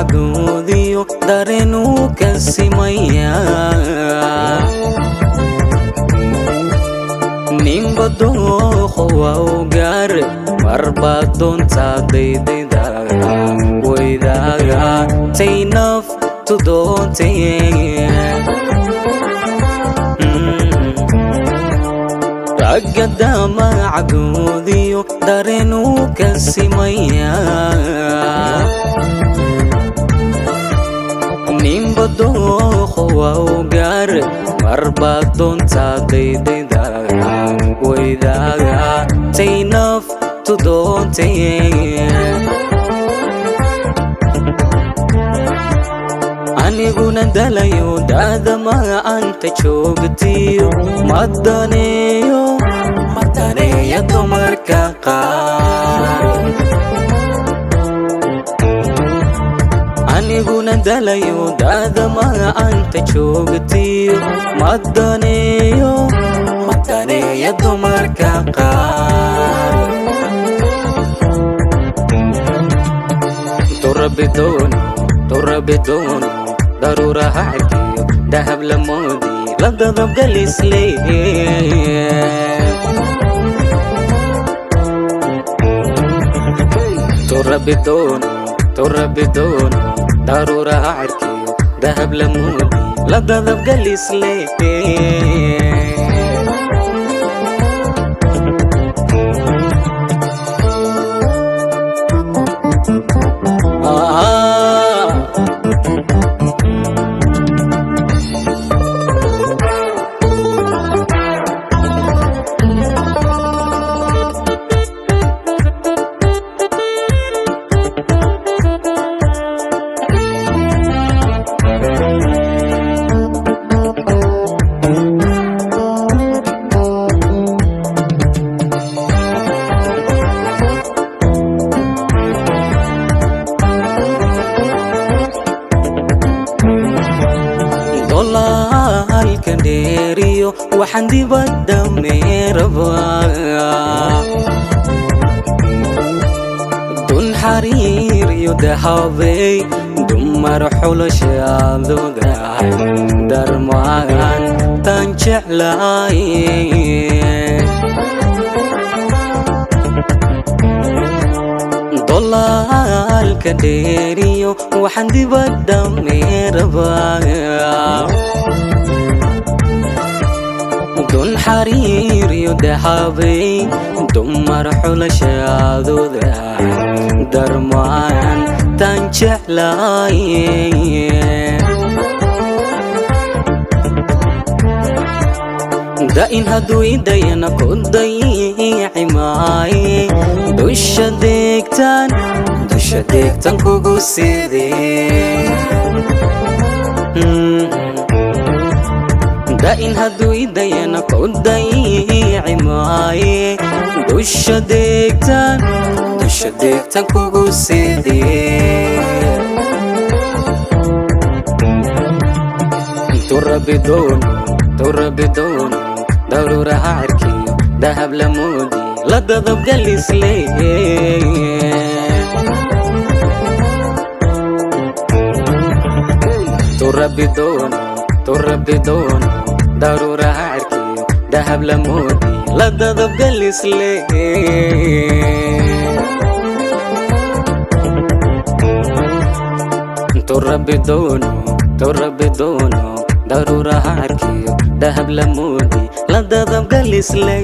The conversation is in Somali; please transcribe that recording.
Damacagoodiyo dareenuu ka simaya. Ninba dooqo waa u gaar, marbaad doontaa daydayda waydaaga tay naftu doontay. Ragga damacagoodiyo dareenuu ka simaya. Ninba dooqo waa u gaar, marbaad doontaa daydayda waydaaga tay naftu doontay. Aniguna dalayo daadama anta joogtiyo, madaneeyo madaneeya dumarka qaar. Aniguna dalayo daadama anta joogtiyo, madaneeyo madaneeya dumarka qaar. Turabidoono turabidoono, daruuraha cirkiyo dahab lamoodi la dadabgalisle. Turabidoono turabidoono, daruuraha cirkiyo dahab lamoodi la dadabgalisle. Ah. Dolaalka dheeriyo waxaan dibadda meerabaa, dun xariir iyo dahabey dumar xulashadooda darmaan tan jeclaay. Dolaalka dheeriyo waxaan dibadda meerabaa, dun xariir iyo dahabey dumar xulashadooda darmaan tan jeclaay. Da'in hadduu idayana ku dayici maaye, dusha deegtaan dusha deegtan kugu sidee. Da'in hadduu idayana ku dayici maaye, dusha deegtaan dusha deegtan kugu sidee. Turabidoono turabidoono, daruuraha cirkiyo dahab lamoodi la dadabgalisle. Turabidoono turabidoono, daruuraha cirkiyo dahab lamoodi la dadabgalisle. Turabidoono turabidoono, daruuraha cirkiyo dahab lamoodi la dadabgalisle.